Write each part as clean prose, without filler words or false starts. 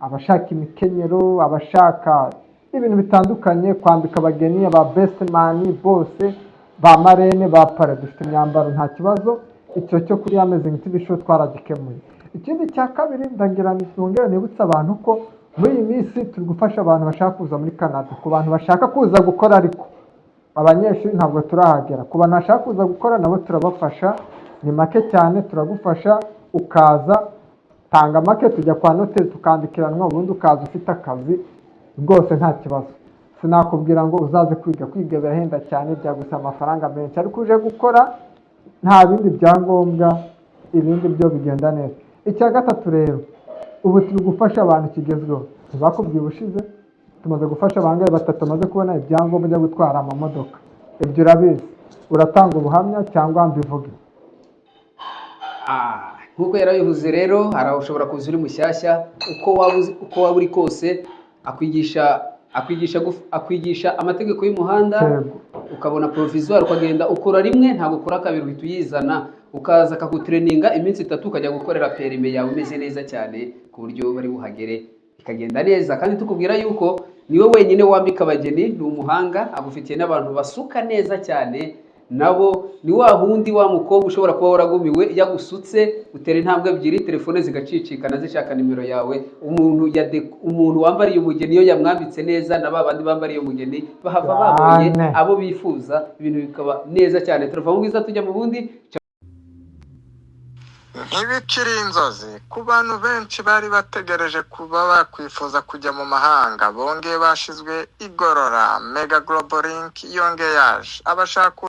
Abashaka imikenyero, abashaka ibintu bitandukanye, kwambika abageni, aba best man bose, ba marraine, ba parrain, dufite imyambaro, nta kibazo. Icyo cyo kuri Amazing TV Show twaragikemuye. Ikindi cya kabiri, ndagira nongere nibutse abantu ko muri iyi minsi turi gufasha abantu bashaka kuza muri Canada, ku bantu bashaka kuza gukora, ariko abanyeshuri ntabwo turahagera. Ku bantu bashaka kuza gukora nabo turabafasha, ni make cyane, turagufasha ukaza, tanga make, tujya kwa noteri tukandikiranwa, ubundi ukaza ufite akazi rwose, nta kibazo. Sinakubwira ngo uzaze kwiga, kwiga birahenda cyane, byagusaba amafaranga menshi, ariko uje gukora nta bindi byangombwa, ibindi byo bigenda neza. Icya gatatu rero, ubu turi gufasha abantu kigezweho, ntibakubwiye ubushize, tumaze gufasha abangahe? Batatu bamaze kubona ibyangombwa byo gutwara amamodoka. Ibyo urabizi, uratanga ubuhamya cyangwa mbivuge? Nk'uko yarabivuze rero, hari aho ushobora kuza uri mushyashya, uko waba uri kose, akwigisha amategeko y'umuhanda, ukabona provisoire, ukagenda ukora rimwe, ntabwo ukora kabiri, uhita uyizana, ukaza akagutraininga iminsi 3, ukajya gukorera permis yawe umeze neza cyane, ku buryo bari buhagere bikagenda neza. Kandi tukubwira yuko niwe wenyine wambika abageni, ni umuhanga, agufitiye n'abantu basuka neza cyane nabo. Ni wa wundi wa mukobwa ushobora kuba waragumiwe, iyo agusutse utera intambwe ebyiri, telefone zigacicikana zishaka nimero yawe. Umuntu wambariye umugeni, iyo yamwambitse neza, na ba bandi bambariye umugeni bahava babonye abo bifuza, ibintu bikaba neza cyane. Turava mu bwiza tujya mu bundi. Ntibikiri inzozi ku bantu benshi bari bategereje kuba bakwifuza kujya mu mahanga, bongeye bashizwe igorora. Mega Global Link yongeye yaje, abashaka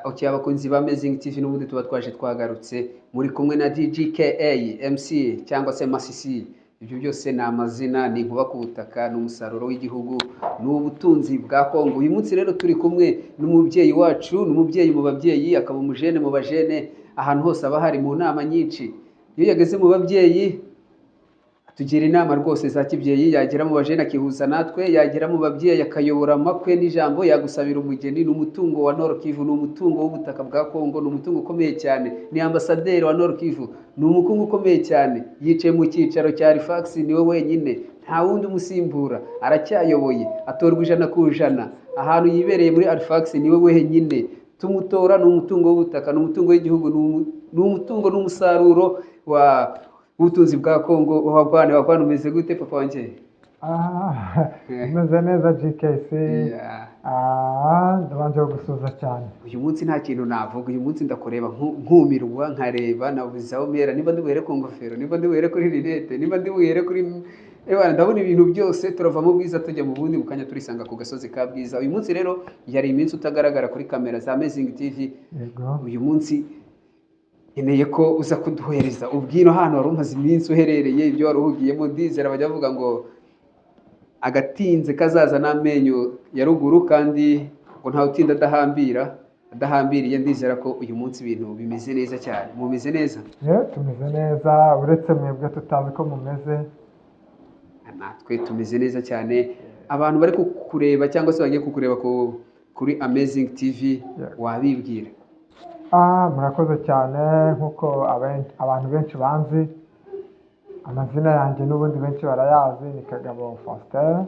Ok, abakunzi ba Amazing TV, n'ubundi tuba twaje twagarutse, muri kumwe na DGKA MC cyangwa se Masisi. Ibyo byose ni amazina, ni inkuba ku butaka, ni umusaruro w'igihugu, ni ubutunzi bwa Kongo. Uyu munsi rero turi kumwe n'umubyeyi wacu, ni umubyeyi mu babyeyi, akaba umujene mu bajene, ahantu hose aba hari mu nama nyinshi. Iyo yageze mu babyeyi atugira inama rwose za kibyeyi, yagera mu bajene akihuza natwe, yagera mu babyeyi akayobora amakwe n'ijambo, yagusabira umugeni. Ni umutungo wa Nord Kivu, ni umutungo w'ubutaka bwa Kongo, ni umutungo ukomeye cyane, ni ambasaderi wa Nord Kivu, ni umukungu ukomeye cyane, yicaye mu cyicaro cya Halifax, niwe wenyine, nta wundi umusimbura, aracyayoboye, atorwa 100%, ahantu yibereye muri Halifax niwe wenyine tumutora. Ni umutungo w'ubutaka, ni umutungo w'igihugu, ni umutungo n'umusaruro wa ubutunzi bwa Kongo. Wagwan, wagwan, umeze gute papa wanjye? Umeze neza, GKC. Ndabanje gusuhuza cyane. Uyu munsi nta kintu navuga, uyu munsi ndakureba nkumirwa, nkareba nabuze aho mpera, niba ndi buhere ku ngofero, niba ndi buhere kuri rinete, niba ndi buhere kuri Ewana, ndabona ibintu byose. Turava mu bwiza tujya mu bundi, mu kanya turisanga ku gasozi ka Bwiza. Uyu munsi rero yari iminsi utagaragara kuri kamera za Amazing TV. Uyu munsi nkeneye ko uza kuduhereza ubwino hano wari umaze iminsi uherereye, ibyo wari uhugiyemo. Ndizera bajya bavuga ngo agatinze kazaza n'amenyo ya ruguru, kandi ngo ntawe utinda adahambira adahambiriye. Ndizera ko uyu munsi ibintu bimeze neza cyane, mumeze neza? Tumeze neza, uretse mwebwe tutazi ko mumeze. Natwe tumeze neza cyane. Abantu bari kukureba cyangwa se bagiye kukureba kuri Amazing TV, wabibwira? Murakoze cyane. Nk'uko abantu benshi banzi, amazina yanjye n'ubundi benshi barayazi, ni Kagabo Faustin,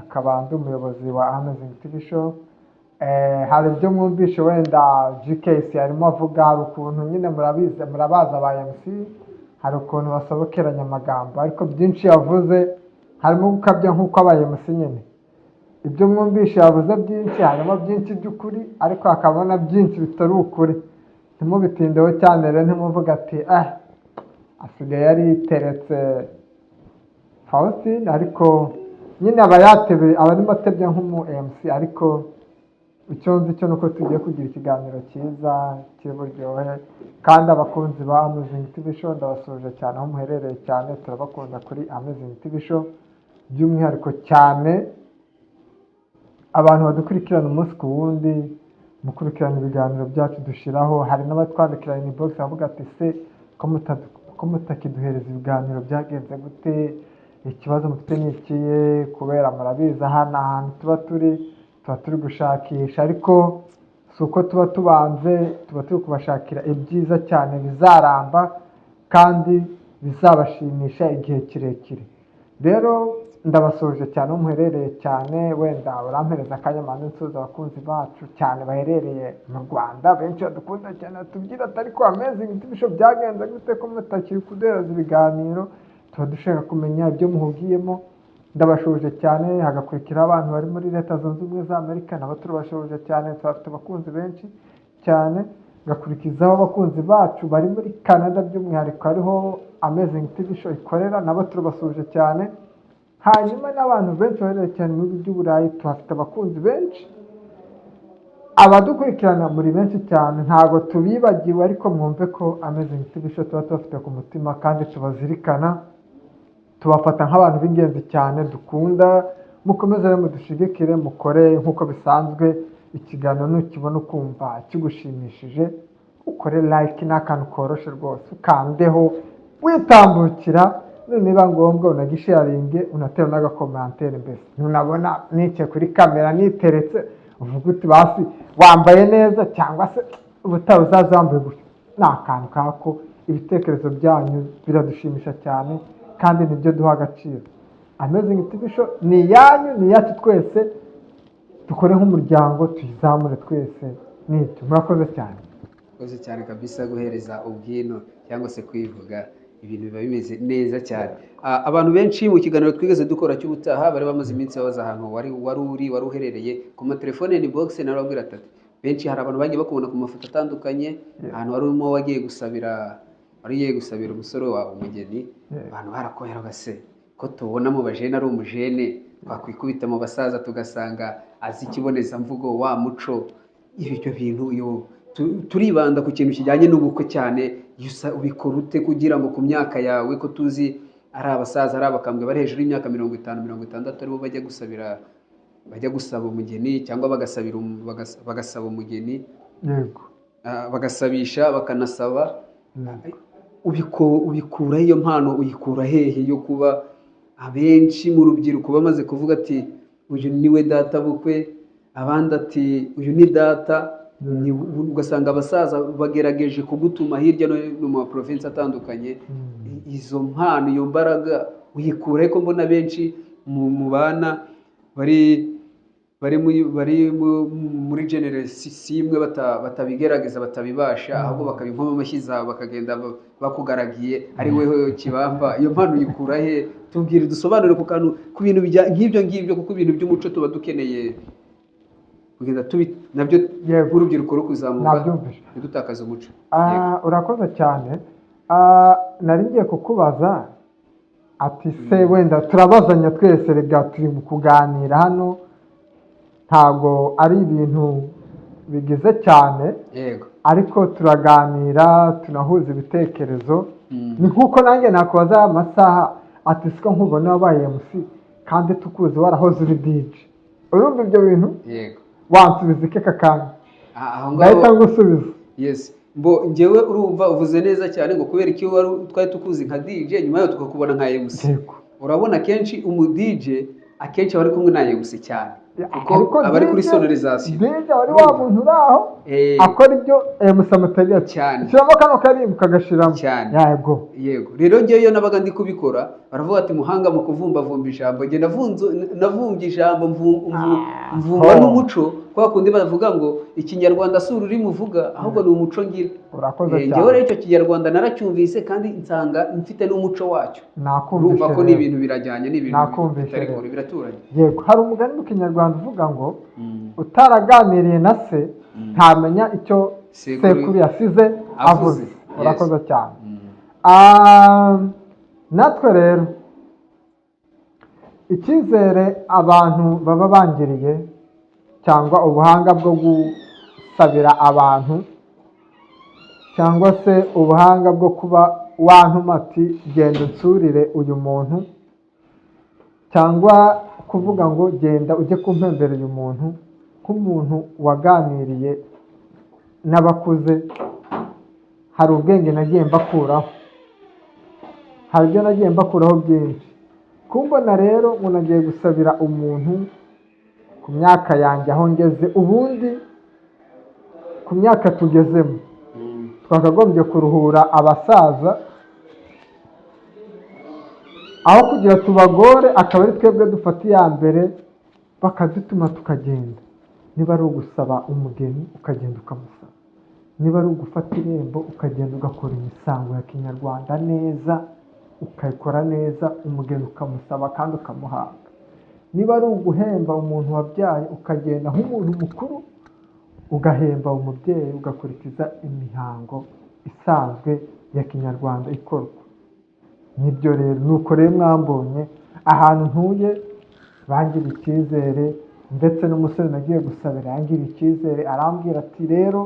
akaba ndi umuyobozi wa Amazing TV Show. Hari ibyo mwumvishe wenda GKC arimo avuga, hari ukuntu nyine murabizi, murabazi aba MC, hari ukuntu basobekeranya amagambo, ariko byinshi yavuze harimo gukabya nk'uko aba MC nyine. Ibyo mwumvishe yavuze byinshi, harimo byinshi by'ukuri, ariko hakaba na byinshi bitari ukuri. Ntimubitindeho cyane rero, ntimuvuge ati asigaye yariteretse Faustin, ariko nyine aba yatebe, aba arimo atebya nk'umu MC. Ariko icyo nzi cyo nuko tugiye kugira ikiganiro cyiza kiri buryohe, kandi abakunzi ba Amazing TV Show ndabasuhuje cyane aho muherereye cyane, turabakunda kuri Amazing TV Show, by'umwihariko cyane abantu badukurikirana umunsi ku wundi, mukurikirana ibiganiro byacu dushiraho. Hari n'abatwandikira inbox bavuga ati: "Se ko mutakiduhereza ibiganiro, byagenze gute? Ikibazo mufite ni ikihe?" Kubera murabizi, aha ni ahantu tuba turi, tuba turi gushakisha, ariko Si uko tuba tubanze, tuba turi kubashakira ibyiza cyane bizaramba kandi bizabashimisha igihe kirekire. Rero ndabasuhuje cyane aho muherereye cyane. Wenda urampereza akanya mbanze nsuhuza abakunzi bacu cyane baherereye mu Rwanda, benshi badukunda cyane, batubwira ati: "Ariko Amazing TV Show byagenze gute ko mutakiri kuduhereza ibiganiro? Tuba dushaka kumenya ibyo muhugiyemo." Ndabasuhuje cyane. Hagakurikiraho abantu bari muri Leta Zunze Ubumwe za Amerika, nabo turabasuhuje cyane, tubafite abakunzi benshi cyane. Ngakurikizaho abakunzi bacu bari muri Canada, by'umwihariko hariho Amazing TV Show ikorera, nabo turabasuhuje cyane. Hanyuma n'abantu benshi baherereye cyane mu bihugu by'Uburayi, tuhafite abakunzi benshi. Abadukurikirana muri benshi cyane, ntabwo tubibagiwe, ariko mwumve ko Amazing TV Show tuba tubafite ku mutima kandi tubazirikana, tubafata nk'abantu b'ingenzi cyane dukunda. Mukomeze rero mudushigikire, mukore nk'uko bisanzwe. Ikiganiro nukibona ukumva kigushimishije, ukore like, ni akantu koroshe rwose, ukandeho witambukira. Niba ngombwa unagisharinge, unatera n'agacommentaire. Mbese ntunabona nicaye kuri kamera niteretse, uvuga uti: "Basi wambaye neza," cyangwa se "ubutaha uzaza wambaye gutya." Ni akantu kako. Ibitekerezo byanyu biradushimisha cyane kandi nibyo duha agaciro. Amazing TV Show ni iyanyu, ni iyacu twese. Dukore nk'umuryango, tuyizamure twese. Nibyo, murakoze cyane. Murakoze cyane kabisa. Guhereza ubwino cyangwa se kwivuga, ibintu biba bimeze neza cyane. Abantu benshi mu kiganiro twigeze dukora cy'ubutaha bari bamaze iminsi babaza ahantu wari uri, wari uherereye ku matelefone ni box. Narababwira atatu benshi, hari abantu bagiye bakubona ku mafoto atandukanye ahantu wari urimo, wagiye gusabira, wari ugiye gusabira umusore wawe umugeni. Abantu barakoheraga se ko tubona mu bajene ari umujene, twakwikubita mu basaza tugasanga azi ikibonezamvugo wa muco. Ibyo bintu iyo turibanda ku kintu kijyanye n'ubukwe cyane. Iyo ubikora ute kugira ngo ku myaka yawe, ko tuzi ari abasaza, ari abakambwe bari hejuru y'imyaka 50, 60, aribo bajya gusabira, bajya gusaba umugeni cyangwa bagasabira bagasaba umugeni, bagasabisha, bakanasaba, ubikura iyo mpano, uyikura hehe yo kuba abenshi mu rubyiruko bamaze kuvuga ati: "Uyu niwe data bukwe," abandi ati: "Uyu ni data"? Ugasanga abasaza bagerageje kugutuma hirya no hino mu maprovinsi atandukanye. Izo mpano, iyo mbaraga uyikura he, ko mbona benshi mu bana bari muri generation imwe batabigerageza, batabibasha, ahubwo bakaba inkoma amashyi zawe, bakagenda bakugaragiye ari wewe kibamba? Iyo mpano uyikura he? Tubwire, dusobanure ku kantu, ku bintu nk'ibyo ngibyo, kuko ibintu by'umuco tuba dukeneye kugenda tubi nabyo nk'urubyiruko ruri kuzamuka, Nabyumvise. ntidutakaze umuco. Urakoze cyane. Nari ngiye kukubaza ati se wenda turabazanya twese, rega turi mu kuganira hano, ntabwo ari ibintu bigize cyane, ariko turaganira, tunahuza ibitekerezo. Ni nk'uko nanjye nakubaza aya masaha ati: "Siko nkubona wabaye MC kandi tukuzi warahoze uri DJ?" Urumva ibyo bintu? Yego. Wansubiza iki aka kanya? Aho Ndahita ngaho ngusubiza. Yes, mbo njyewe urumva uvuze neza cyane ngo kubera iki wari twari tukuzi nka DJ, nyuma yaho tukakubona nka MC? Urabona akenshi umu DJ akenshi aba ari kumwe na MC cyane, kuko Ariko aba ari kuri DJ sonorisation. DJ aba ari wa muntu uri aho akora ibyo MC amutegetse. Cyane. Shyiramo kano karimbo, kagashiramo. Cyane. Yego. Yego. Rero ngewe iyo nabaga ndi kubikora, baravuga ati: "Muhanga mu kuvumbavumba ijambo." Njye navumbye ijambo, mvumba n'umuco, kwa kundi bavuga ngo Ikinyarwanda si ururimi uvuga, ahubwo ni umuco ngira. Urakoze Njyewe cyane. rero icyo Kinyarwanda naracyumvise kandi nsanga mfite n'umuco wacyo. Nakumvishe Urumva ko rero. ni ibintu birajyanye, ni ibintu Nakumvishe bitari rero. kure, biraturanye. Yego, hari umugani mu Kinyarwanda uvuga ngo utaraganiriye na se ntamenya icyo Sekuru sekuru yasize avuze. Avuze. Urakoze cyane. Natwe rero icyizere abantu baba bangiriye cyangwa ubuhanga bwo gusabira abantu cyangwa se ubuhanga bwo kuba wantuma ati: "Genda unsurire uyu muntu," cyangwa kuvuga ngo: "Genda ujye kumpembera uyu muntu," nk'umuntu waganiriye n'abakuze, hari ubwenge nagiye mbakuraho, hari ibyo nagiye mbakuraho byinshi. Kumbona rero ngo nagiye gusabira umuntu ku myaka yanjye aho ngeze ubundi. Ku myaka tugezemo, twakagombye kuruhura abasaza aho kugira tubagore, akaba ari twebwe dufata iya mbere bakadutuma tukagenda. Niba ari ugusaba umugeni, ukagenda ukamusaba. Niba ari ugufata irembo, ukagenda ugakora imisango ya kinyarwanda neza, ukayikora neza, umugeni ukamusaba kandi ukamuhabwa. Niba ari uguhemba umuntu wabyaye, ukagenda nk'umuntu mukuru ugahemba umubyeyi, ugakurikiza imihango isanzwe ya kinyarwanda ikorwa. Nibyo rero, nuko rero mwambonye ahantu ntuye bangira icyizere, ndetse n'umusore nagiye gusabira yangira icyizere, arambwira ati: "Rero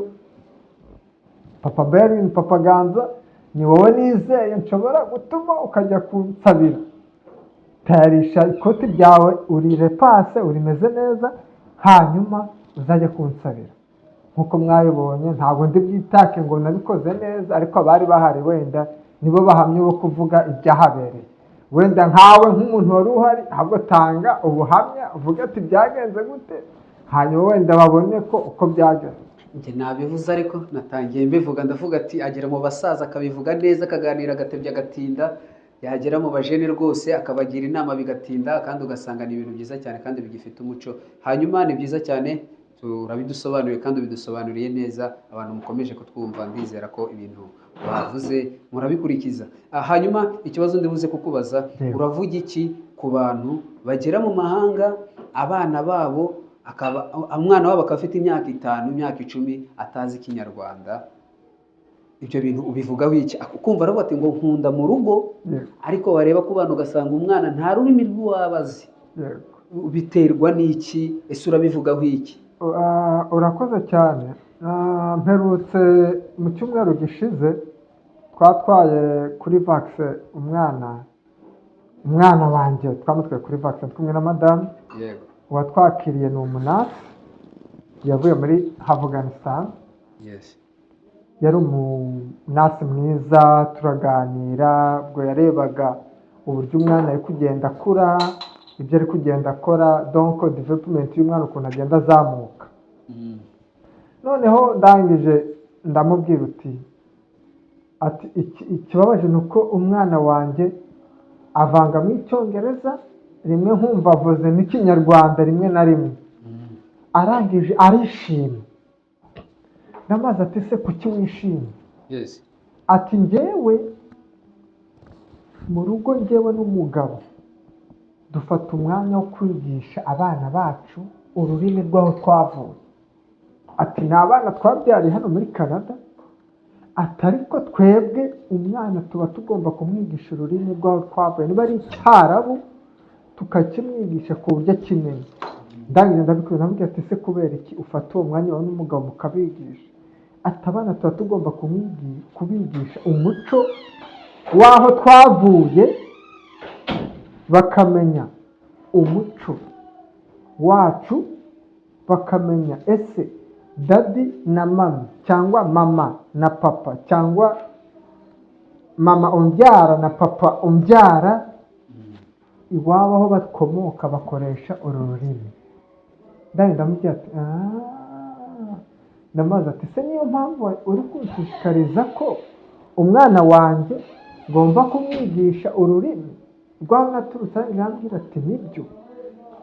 Papa Berwin, Papa Ganza, ni wowe nizeye nshobora gutuma ukajya kunsabira. Tayarisha ikoti ryawe, urirepase, urimeze neza, hanyuma uzajya kunsabira." Nk'uko mwabibonye, ntabwo ndi bwitake ngo nabikoze neza, ariko abari bahari wenda nibo bahamya bo kuvuga ibyahabereye. Wenda nkawe nk'umuntu wari uhari, ahubwo tanga ubuhamya, uvuge ati byagenze gute, hanyuma wenda babone ko uko byagenze. Njye nabivuze, ariko natangiye mbivuga, ndavuga ati agera mu basaza akabivuga neza, akaganira, agatebya, agatinda, yagera mu bajene rwose akabagira inama bigatinda, kandi ugasanga ni ibintu byiza cyane kandi bigifite umuco. Hanyuma ni byiza cyane, turabidusobanuriye kandi ubidusobanuriye neza. Abantu mukomeje kutwumva, ndizera ko ibintu bavuze murabikurikiza. Hanyuma ikibazo ndibuze kukubaza: uravuga iki ku bantu bagera mu mahanga, abana babo akaba, umwana wabo akaba afite imyaka 5, imyaka 10, atazi Ikinyarwanda? Ibyo bintu ubivugaho iki? Ukumva aravuga ati ngo nkunda mu rugo, ariko wareba ku bana ugasanga umwana nta rurimi rw'iwabo azi. Biterwa n'iki? Ese urabivugaho iki? Urakoze cyane. Mperutse mu cyumweru gishize twatwaye kuri vaccine umwana wanjye, twamutwaye kuri vaccine kumwe na madamu. Uwatwakiriye ni umunasi, yavuye muri Afghanistan. Yari umunasi mwiza, turaganira. Ubwo yarebaga uburyo umwana ari kugenda akura, ibyo ari kugenda akora, donc development y'umwana, ukuntu agenda azamuka. Noneho ndangije ndamubwira uti ati ikibabaje ni uko umwana wanjye avangamo Icyongereza rimwe, nkumva avuze n'Ikinyarwanda rimwe na rimwe. Arangije arishima. Ndamaze ati: "Se kuki wishimye?" Ati: "Njyewe mu rugo, njyewe n'umugabo dufata umwanya wo kwigisha abana bacu ururimi rw'aho twavuye." Ati: "Ni abana twabyariye hano muri Canada." Ati: "Ariko twebwe umwana tuba tugomba kumwigisha ururimi rw'aho twavuye, niba ari Icyarabu tukakimwigisha ku buryo akimenya." Ndangije ndabikora, ndamubwira ati: "Se kubera iki ufata uwo mwanya wawe n'umugabo mukabigisha?" Ati: "Abana tuba tugomba kubigisha umuco w'aho twavuye, bakamenya umuco wacu, bakamenya ese daddy na mummy, cyangwa mama na papa, cyangwa mama umbyara na papa umbyara, iwabo aho bakomoka bakoresha uru rurimi." Ndangije ndamubwira ati: "Ah." Ndamubaza ati: "Se niyo mpamvu uri kunshishikariza ko umwana wanjye ngomba kumwigisha ururimi rw'aho naturutse?" Arangije arambwira ati: "Nibyo,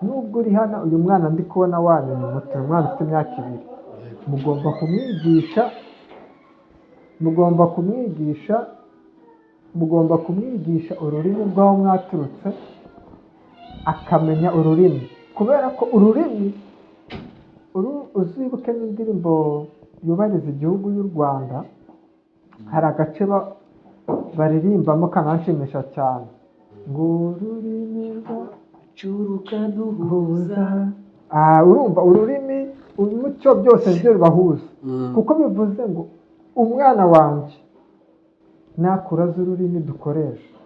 nubwo uri hano, uyu mwana ndi kubona wanyu ni muto, uyu mwana ufite imyaka 2, mugomba kumwigisha, mugomba kumwigisha, mugomba kumwigisha ururimi rw'aho mwaturutse, akamenya ururimi, kubera ko ururimi uzibuke n'indirimbo yubahiriza igihugu y'u Rwanda, hari agace baririmbamo kananshimisha cyane, ngo ururimi rwacu rukaduhuza." Urumva ururimi, umuco, byose nibyo bibahuza. Kuko bivuze ngo umwana wanjye nakura azi ururimi dukoresha,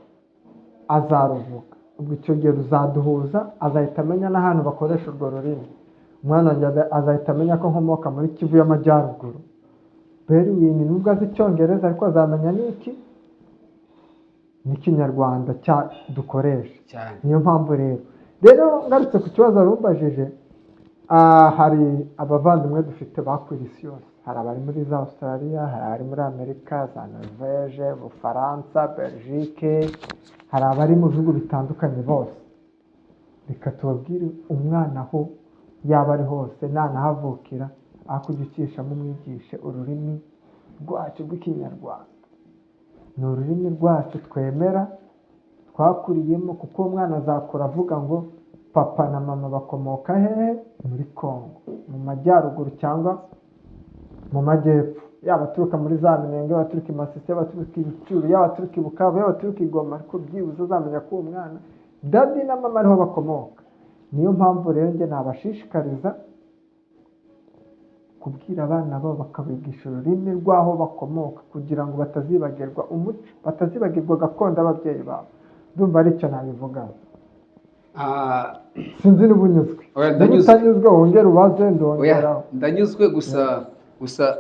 azaruvuga. Ubwo icyo gihe ruzaduhuza, azahita amenya n'ahantu bakoresha urwo rurimi. Umwana wanjye azahita amenya ko nkomoka muri Kivu y'Amajyaruguru. Berwin nubwo azi Icyongereza, ariko azamenya n'iki? N'Ikinyarwanda cya dukoresha. Niyo mpamvu rero ngarutse ku kibazo warumbajije, hari abavandimwe dufite bakwira isi yose. Hari abari muri za Australia, hari abari muri Amerika, za Norvège, Bufaransa, Belgique, hari abari mu bihugu bitandukanye bose. Reka tubabwire, umwana aho yaba ari hose, nanahavukira, aho kujya ucishamo umwigishe ururimi rwacu rw'Ikinyarwanda. Ni ururimi rwacu twemera, twakuriyemo, kuko uwo mwana azakura avuga ngo papa na mama bakomoka hehe? Muri Congo, mu majyaruguru cyangwa mu majyepfo, yaba aturuka muri za Minembwe, yaba aturuka i Masisi, yaba aturuka i Rucuru, yaba aturuka i Bukavu, yaba aturuka i Goma, ariko byibuze azamenya ko uwo mwana daddy na mama ariho bakomoka. Niyo mpamvu rero njye nabashishikariza kubwira abana babo, bakabigisha ururimi rw'aho bakomoka, kugira ngo batazibagirwa umuco, batazibagirwa gakondo y'ababyeyi babo. Ndumva aricyo nabivugaho. Sinzi niba unyuzwe. Oya, Niba ndanyuzwe. utanyuzwe wongere ubaze, Oya, ndongeraho. ndanyuzwe. Gusa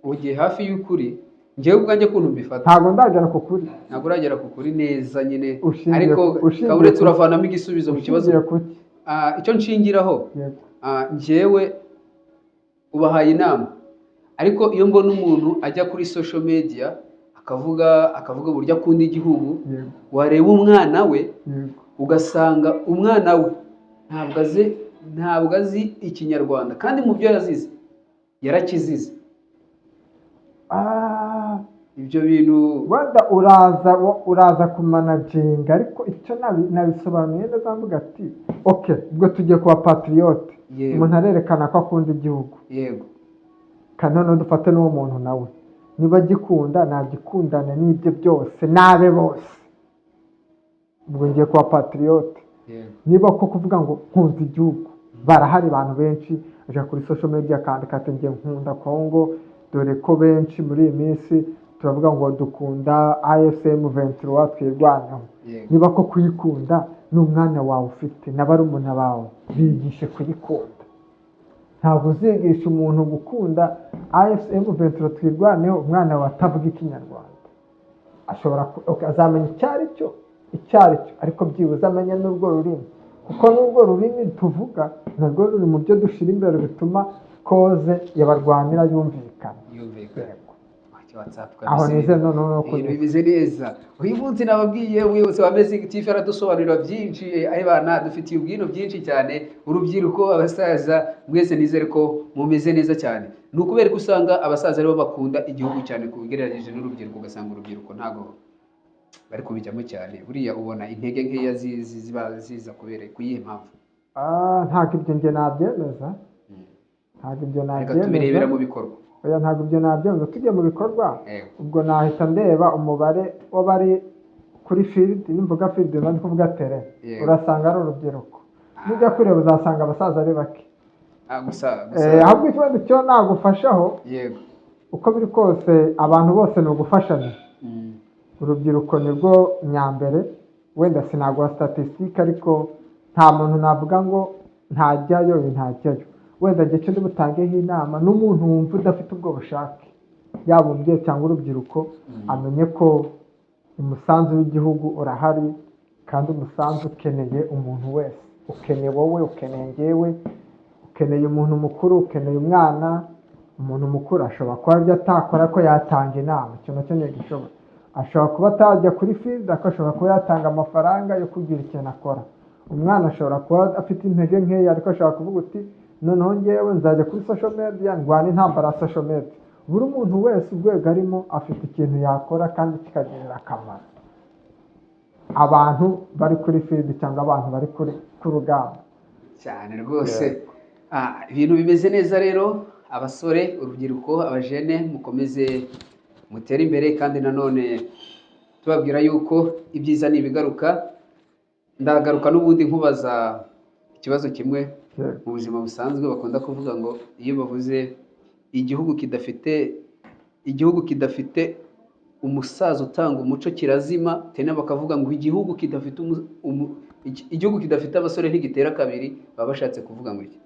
ugiye hafi y'ukuri. Njyewe ubwanjye kuntu mbifata, Ntabwo ndagera ku kuri. Ntabwo uragera ku kuri neza nyine, ariko Ushingiye kaburetse uravanamo igisubizo mu kibazo. Ushingiye kuki? Icyo nshingiraho, njyewe ubahaye inama, ariko iyo mbona umuntu ajya kuri social media akavuga uburyo akunda igihugu, wareba umwana we, ugasanga umwana we ntabwo azi Ikinyarwanda, kandi mu byo yazize yarakizize. Ibyo bintu. Wenda uraza kumanaginga, ariko icyo nabisobanuye neza, mvuga ati ok, ubwo tugiye kuba patriote. Umuntu arerekana ko akunda igihugu. Kandi noneho dufate n'uwo muntu nawe, niba agikunda, nagikundane n'ibye byose n'abe bose. Ubwo ngiye kuba patriote. Niba ko kuvuga ngo nkunze igihugu, barahari abantu benshi aja kuri social media akandika ati njye nkunda Congo, dore ko benshi muri iyi minsi turavuga ngo dukunda AFC M23, twirwaneho. Niba ko kuyikunda n'umwana wawe ufite na barumuna bawe, bigishe kuyikunda. Ntabwo uzigisha umuntu gukunda AFC M23, twirwaneho, umwana wawe atavuga Ikinyarwanda. Ashobora okay, azamenya icyo ari cyo, ariko byibuze amenye n'urwo rurimi, kuko n'urwo rurimi tuvuga narwo ruri mu byo dushyira imbere bituma cause yabarwanira yumvikana. Yumvikana. Yego. Wajya WhatsApp Aho kabisa. nize noneho no Ibintu kunyuzwa. bimeze neza. Uyu munsi nababwiye umuyobozi wa Amazing TV aradusobanurira byinshi. Ayibana dufitiye ubwino byinshi cyane, urubyiruko, abasaza, mwese nizere ko mumeze neza cyane. Ni ukubera ko usanga abasaza aribo bakunda igihugu cyane ugereranyije n'urubyiruko, ugasanga urubyiruko ntabwo bari kubijyamo cyane. Buriya ubona intege nkeya ziba ziza kubera ku yihe mpamvu? Ntabwo ibyo njye nabyemeza, ntabwo ibyo Reka tubirebera nabyemeza. mu bikorwa. Oya, ntabwo ibyo nabyemeza. Tujye mu bikorwa, ubwo nahita ndeba umubare w'abari kuri field. Nimvuga field mba ndi kuvuga terrain. Urasanga ari urubyiruko. Nujya kureba uzasanga abasaza ari bake. Gusa gusa Ahubwo ikibazo cyo nagufashaho, uko biri kose abantu bose ni ugufashanya. Urubyiruko nirwo nyambere. Wenda sinaguha statistique, ariko nta muntu navuga ngo ntajyayo, uyu ntajyayo. Wenda igihe cyo butangeho inama n'umuntu wumva udafite ubwo bushake, yaba umubyeyi cyangwa urubyiruko, amenye ko umusanzu w'igihugu urahari, kandi umusanzu ukeneye umuntu wese. Ukeneye wowe, ukeneye njyewe, ukeneye umuntu mukuru, ukeneye umwana. Umuntu mukuru ashobora kuba ibyo atakora ko yatanga inama, icyo nacyo ni igishoboka. Ashobora kuba atajya kuri field, ariko ashobora kuba yatanga amafaranga yo kugira ikintu akora. Umwana ashobora kuba afite intege nkeya, ariko ashobora kuvuga uti noneho ngewe nzajya kuri social media ndwana intambara ya social media. Buri muntu wese urwego arimo afite ikintu yakora kandi kikagirira akamaro abantu bari kuri field cyangwa abantu bari ku rugamba. Cyane rwose. Ibintu bimeze neza rero. Abasore, urubyiruko, abajene, mukomeze mutere imbere, kandi nanone tubabwira yuko ibyiza ni ibigaruka. Ndagaruka n'ubundi nkubaza ikibazo kimwe. Mu buzima busanzwe bakunda kuvuga ngo iyo bavuze igihugu kidafite umusaza utanga umuco kirazima, tena bakavuga ngo igihugu kidafite abasore ntigitera kabiri. Baba bashatse kuvuga ngo iki?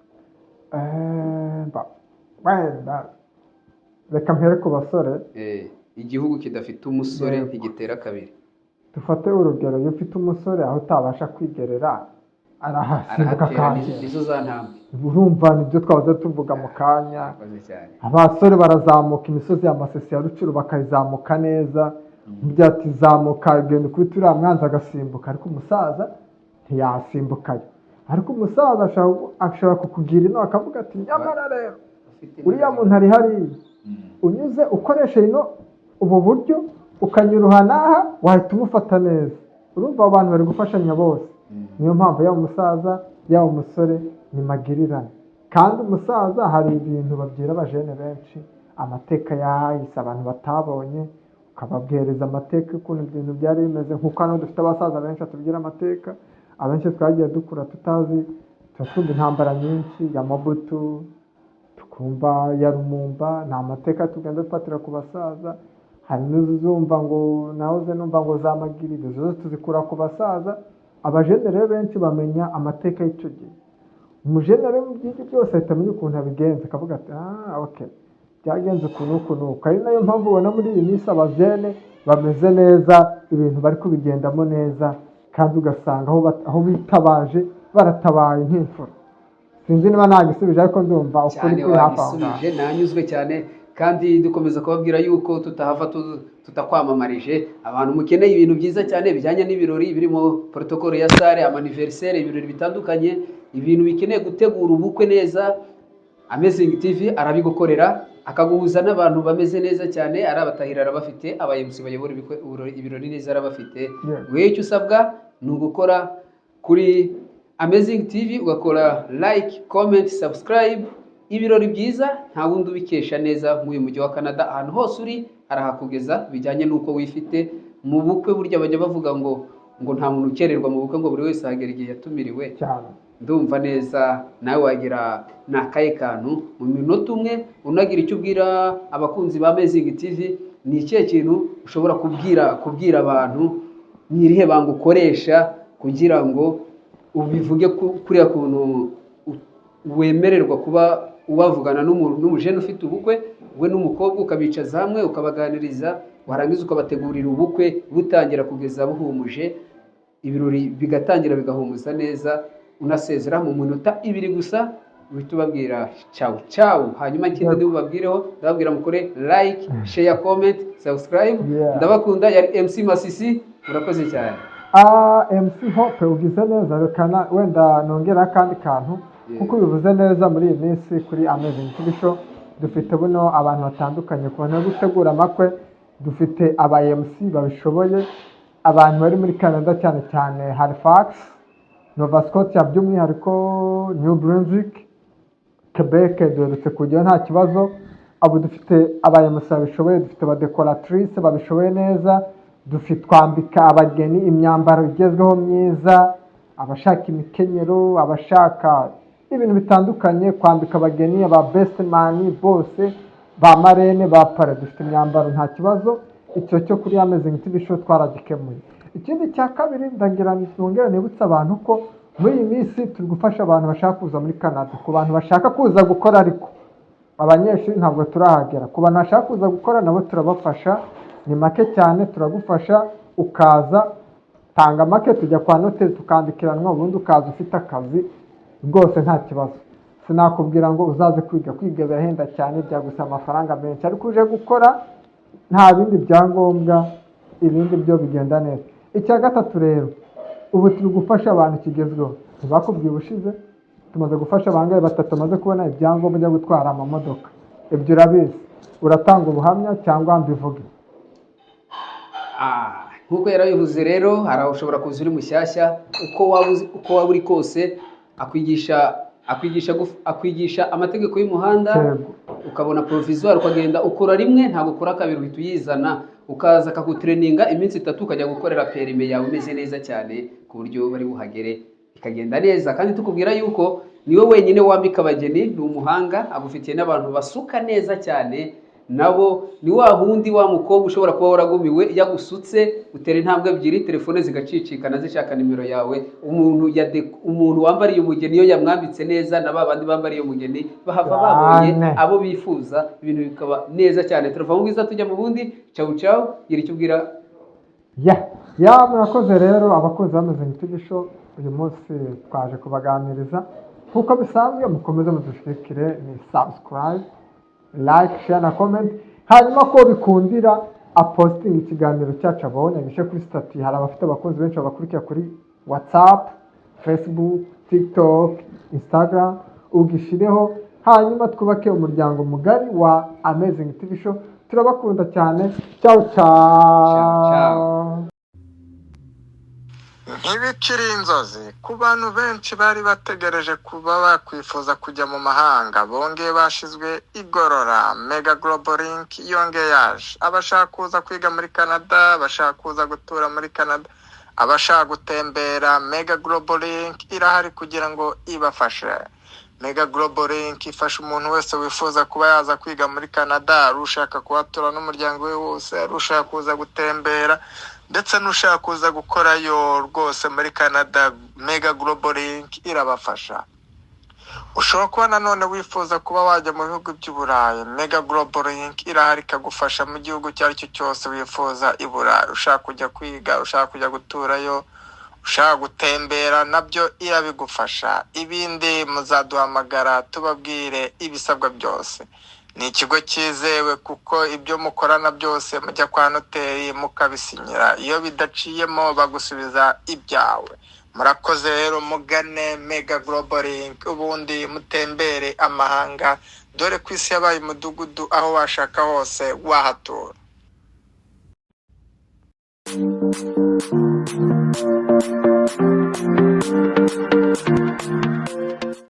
Wenda reka mpere ku basore. Igihugu kidafite umusore ntigitera kabiri. Dufate urugero, iyo ufite umusore aho utabasha kwigerera. Arahasimbuka. Arahatera. Akahagera. Nizo za ntambwe. Urumva nibyo twahoze tuvuga mu kanya. Murakoze cyane. Abasore barazamuka imisozi ya Masisi, ya Rucuru, bakayizamuka neza. Umubyeyi ati: "Zamuka, genda ukubite uriya mwanzi." Agasimbuka, ariko umusaza ntiyasimbukayo. Ariko umusaza ashobora kukugira inama, akavuga ati: "Nyamara rero Ufite uriya muntu ari hariya, unyuze ukoresha ino ubu buryo, ukanyura aha n'aha, wahita umufata neza." Urumva abo bantu bari gufashanya bose. Niyo mpamvu yaba umusaza, yaba umusore, ni magirirane. Kandi umusaza hari ibintu babwira abajene benshi, amateka yahise abantu batabonye, ukababwereza amateka y'ukuntu ibintu byari bimeze. Nk'uko hano dufite abasaza benshi batubwira amateka. Abenshi twagiye dukura tutazi, tuba twumva intambara nyinshi ya Mobutu, tukumva ya Lumumba, ni amateka tugenda dufatira ku basaza. Hari n'uzumva ngo nahoze numva ngo za magirire, izo zose tuzikura ku basaza. Abajene rero benshi bamenya amateka y'icyo gihe. Umujene rero mu by'ibyo byose ahita amenya ukuntu abigenza, akavuga ati: "Ah, okay, byagenze uku n'uku n'uku." Ari nayo mpamvu ubona muri iyi minsi abajene bameze neza, ibintu bari kubigendamo neza, kandi ugasanga aho bitabaje baratabaye nk'imfura. Sinzi niba nagisubije, ariko ndumva ukuri Cyane. kuri hafi aho ngaho. Wagisubije, nanyuzwe cyane. Kandi dukomeza kubabwira yuko tutahava tutakwamamarije. Abantu mukeneye ibintu byiza cyane bijyanye n'ibirori, birimo protocole ya salle, ama anniversaire, ibirori bitandukanye, ibintu bikeneye gutegura ubukwe neza, Amazing TV arabigukorera, akaguhuza n'abantu bameze neza cyane. Ari abatahira arabafite, aba MC bayobora ibirori neza arabafite. Wewe icyo usabwa ni ugukora kuri Amazing TV, ugakora like, comment, subscribe. Ibirori byiza nta wundi ubikesha neza nk'uyu mujyi wa Canada. Ahantu hose uri arahakugeza bijyanye n'uko wifite mu bukwe. Burya bajya bavuga ngo nta muntu ukererwa mu bukwe, ngo buri wese ahagera igihe yatumiriwe. Cyane. Ndumva neza nawe wagira ni akahe kantu mu minota umwe unagira icyo ubwira abakunzi ba Amazing TV. Ni ikihe kintu ushobora kubwira abantu? Ni irihe banga ukoresha kugira ngo ubivuge kuriya kuntu wemererwa kuba wavugana n'umujene ufite ubukwe, we n'umukobwa, ukabicaza hamwe, ukabaganiriza, warangiza ukabategurira ubukwe butangira kugeza buhumuje, ibirori bigatangira bigahumuza neza, unasezera mu minota 2 gusa, uhita ubabwira ciao ciao? Hanyuma ikindi ndi bubabwireho, ndababwira mukore like, share, comment, subscribe. Ndabakunda. Yari MC Masisi, murakoze cyane. Ah, MC Hope, ugize neza. Reka wenda nongera akandi kantu. Kuko ubivuze neza, muri iyi minsi kuri Amazing TV Show dufite buno abantu batandukanye ku bantu bari gutegura amakwe. Dufite aba MC babishoboye, abantu bari muri Canada, cyane cyane Halifax, Nova Scotia, by'umwihariko New Brunswick, Quebec duherutse kujyayo nta kibazo. Abo dufite aba MC babishoboye, dufite aba décoratrice babishoboye neza, dufite twambika abageni imyambaro igezweho myiza, abashaka imikenyero, abashaka ibintu bitandukanye, kwambika abageni, aba best man bose, ba marraine, ba parrain, dufite imyambaro nta kibazo. Icyo cyo kuri Amazing TV Show twaragikemuye. Ikindi cya kabiri, ndagira nongere nibutse abantu ko muri iyi minsi turi gufasha abantu bashaka kuza muri Canada. Ku bantu bashaka kuza gukora, ariko abanyeshuri ntabwo turahagera, ku bantu bashaka kuza gukora nabo turabafasha. Ni make cyane, turagufasha ukaza, tanga make, tujya kwa noteri tukandikiranwa, ubundi ukaza ufite akazi rwose nta kibazo. Sinakubwira ngo uzaze kwiga, kwiga birahenda cyane, byagusaba amafaranga menshi, ariko uje gukora nta bindi byangombwa, ibindi byo bigenda neza. Icya gatatu rero, ubu turi gufasha abantu kigezweho. Ntibakubwiye ubushize tumaze gufasha abangahe? Batatu bamaze kubona ibyangombwa byo gutwara amamodoka. Ibyo urabizi, uratanga ubuhamya cyangwa mbivuge? Ah, nk'uko yarabivuze rero, hari aho ushobora kuza uri mushyashya, uko waba uri kose, akwigisha amategeko y'umuhanda. Ukabona provisoire, ukagenda ukora rimwe, ntabwo ukora kabiri, uhita uyizana, ukaza akagutraininga iminsi 3, ukajya gukorera permis yawe umeze neza cyane, ku buryo bari buhagere bikagenda neza. Kandi tukubwira yuko niwe wenyine wambika abageni, ni umuhanga, agufitiye n'abantu basuka neza cyane nabo. Ni wa wundi wa mukobwa ushobora kuba waragumiwe, iyo agusutse utera intambwe ebyiri, telefone zigacicikana zishaka nimero yawe. Umuntu wambariye umugeni, iyo yamwambitse neza, na ba bandi bambariye umugeni bahava babonye abo bifuza, ibintu bikaba neza cyane. Turava mu bwiza tujya mu bundi. Cawu cawu, gira icyo ubwira. Yeah. Ya, murakoze rero abakunzi ba Amazing TV Show. Uyu munsi twaje kubaganiriza nk'uko bisanzwe. Mukomeze mudushyigikire, ni subscribe, like, share na comment. Hanyuma ko bikundira apostinga ikiganiro cyacu abonye, agishyire kuri status. Hari abafite abakunzi benshi babakurikira kuri WhatsApp, Facebook, TikTok, Instagram, ugishireho, hanyuma twubake umuryango mugari wa Amazing TV Show. Turabakunda cyane. Ciao ciao. Ciao, ciao. Ntibikiri inzozi ku bantu benshi bari bategereje kuba bakwifuza kujya mu mahanga, bongeye bashizwe igorora. Mega Global Link yongeye yaje. Abashaka kuza kwiga muri Canada, abashaka kuza gutura muri Canada, abashaka gutembera, Mega Global Link irahari kugira ngo ibafashe. Mega Global Link ifasha umuntu wese wifuza kuba yaza kwiga muri Canada, ari ushaka kuhatura n'umuryango we wose, ari ushaka kuza gutembera, ndetse n'ushaka kuza gukorayo rwose muri Canada, Mega Global Link irabafasha. Ushobora kuba nanone wifuza kuba wajya mu bihugu by'Uburayi, Mega Global Link irahari ikagufasha mu gihugu icyo ari cyo cyose wifuza i Burayi. Ushaka kujya kwiga, ushaka kujya guturayo, ushaka gutembera, nabyo irabigufasha. Ibindi muzaduhamagara tubabwire ibisabwa byose. Ni ikigo cyizewe kuko ibyo mukorana byose mujya kwa noteri mukabisinyira. Iyo bidaciyemo bagusubiza ibyawe. Murakoze rero, mugane Mega Global Link ubundi mutembere amahanga, dore ko isi yabaye umudugudu, aho washaka hose wahatura.